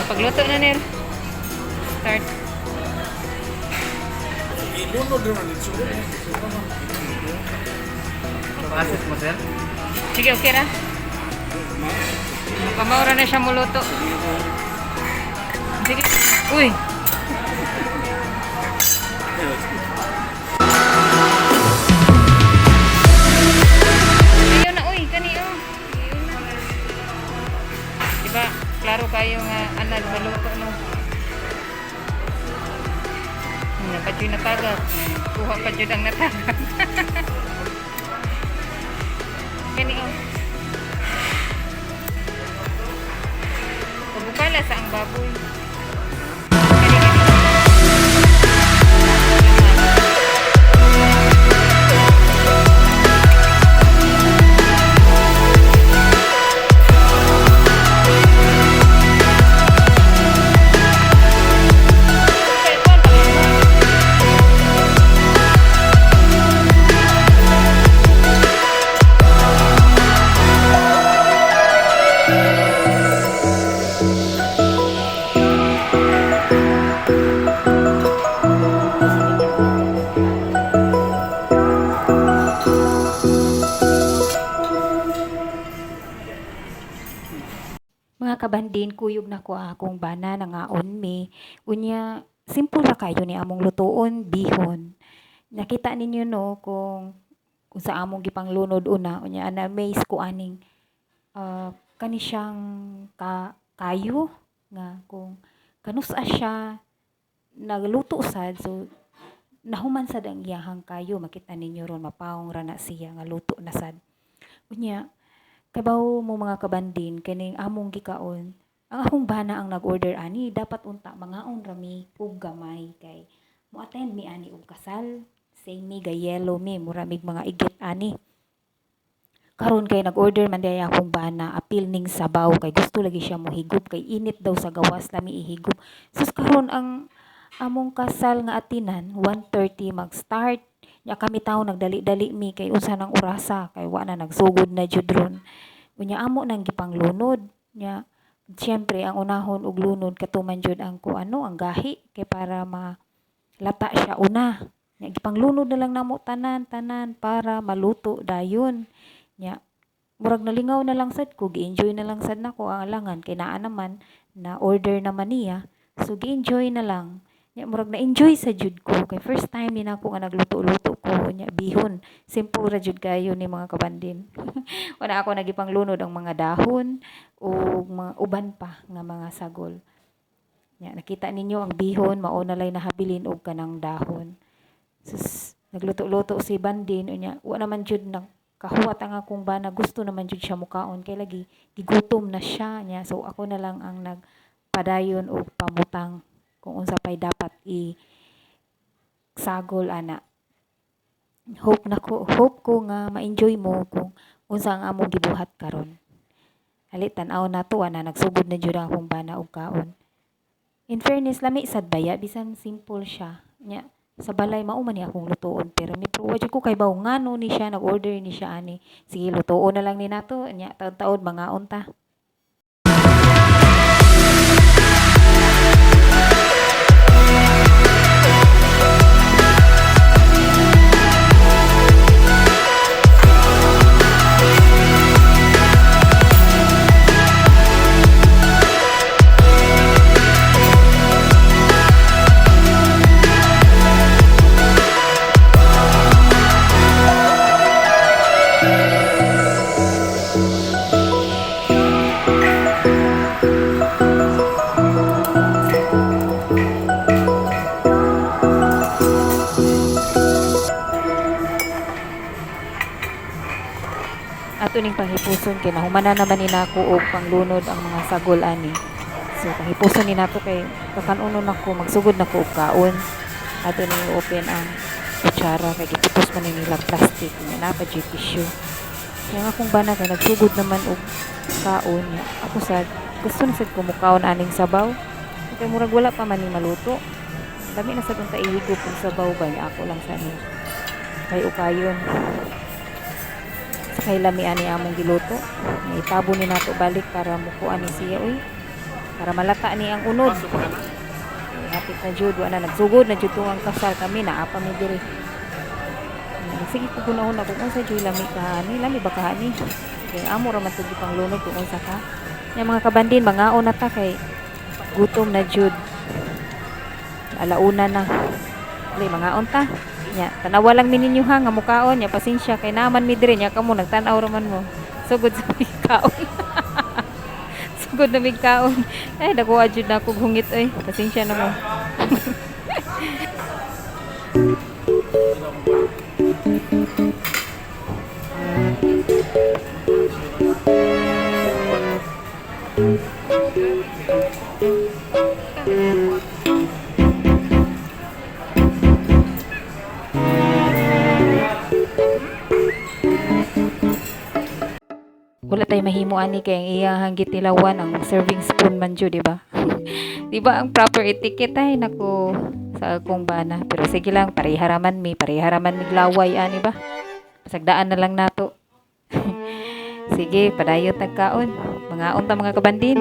Pagluto na nil. Start. Ilunod naman ito. Process mo, sir? Sige, okay ra. Pamaura na siya muluto. Sige. Uy. Ayaw na, uy. Kani, oh. Ayaw na. Diba, klaro kayo nga, anad, maluto, no? Pa jud natagak. Kuha pa jud ang natagak. Kani, oh. Pabukala sa ang baboy. Kani, kani. Mga kabandin, kuyog na ko akong bana nangaon mi. Unya, simple ra kayo ni among lutuon, bihon. Nakita ninyo, no, kung sa among gipanglunod una, unya ana amaze ko aning kani siyang kayo nga kung kanusa siya nagluto sad, so nahuman sad ang iyahang kayo. Makita ninyo ron, mapawong ra na siya nga luto na sad. Unya kabaw mo, mga kabandin, kining among gikaon, ang akong bana ang nag-order ani. Dapat unta mangaon rami og gamay kay mo attend mi ani og kasal. Same mi ga yellow mi, mura mig mga igit ani. Karon kay nag-order man diay akong bana, apil ning sabaw kay gusto lagi siya mohigop kay init daw sa gawas, lami ihigop. Sus, karon ang among kasal nga atinan 1:30 mag-start. Nya kami tawo nagdali-dali mi kay unsa nang orasa kay wa na, nagsugod na jud ron. Unya amo nang gipanglunod. Nya siyempre ang unahon og lunod kato man jud ang kuano, ang gahi, kay para malata siya una. Nya gipanglunod na lang namo tanan tanan para maluto dayon. Nya murag nalingaw na lang sad ko, gi-enjoy na lang sad nako ang alangan kay naa naman na order naman niya. So gi-enjoy na lang. Nya murag na-enjoy sa jud ko kay first time ni nako nga nagluto-luto ko. Nya bihon, simple ra jud kayo ni, mga kabandin. Wala ako nagipanglunod ang mga dahon ug mga uban pa nga mga sagol. Nya nakita ninyo ang bihon, mao na lay nahabilin og kanang dahon. Sus, nagluto-luto si Bandin. Unya wa naman jud nakahuwat ang akong bana, gusto naman jud siya mukaon kay lagi gigutom na siya nya. So ako na lang ang nagpadayon og pamutang kung unsa pay dapat i sagol ana. Hope ko nga ma-enjoy mo kung unsa ang among gibuhat karon. Hali, tan-aw nato ana, nagsugod na jud ang akong bana og kaon. In fairness, lami sad baya bisan simple siya. Nya sa balay mao man ni akong lutuon, pero mi pero wa jud ko kaybaw ngano ni siya nag-order ni siya ani. Sige, lutuon na lang ni nato, nya taod-taod mangaon ta. Ato ning panghipuson kay nahuman na naman ni nako og panglunod ang mga sagol ani. So panghipuson ni nato kay kakanunon nako, magsugod na ko og kaon. Ato ning open ang kutsara kay giputos man ni nila plastic nya naa pa jud tissue. Kaya nga akong bana kay nagsugod naman og kaon nya. Ako sad gusto na sad ko mukaon aning sabaw. Kay murag wala pa man ni maluto. Lami na sad unta ihigop og sabaw ba nya, ako lang sa ni kay ukayon. Sa kay lami ani among giluto. Itabo ni nato balik para mukuan ni siya, uy. Para malata ni ang unod. Paso pa ka na. Eh, hapit na jud, wa na nagsugod na jud ang kasal kami naa pa mi diri. Sige ko gunahon na kung unsa jud lami kahani, lami ba kahani? Kay amo ra man tug panglunod kung unsa ka. Nya mga kabandin, mangaon na ta kay gutom na jud. Alauna na. Dali, mangaon ta. Nya, tanawa lang mi ninyo ha nga mukaon nya pasensya kay naman mi diri nya kamo nagtan-aw ra man mo. Sugod sa mig kaon. Sugod na mig kaon. Ay, nakuha jud na akong hungit oy. Pasensya na mo. Wala tay mahimo ani kay ang iyahang gitilawan ang serving spoon man jud, di ba? Di ba ang proper etiquette ay nako sa akong bana. Pero sige lang, pareharaman mi, pareharaman mi laway ani ba? Pasagdaan na lang nato. Sige, padayon tagkaon. Mga unta mga kabandin.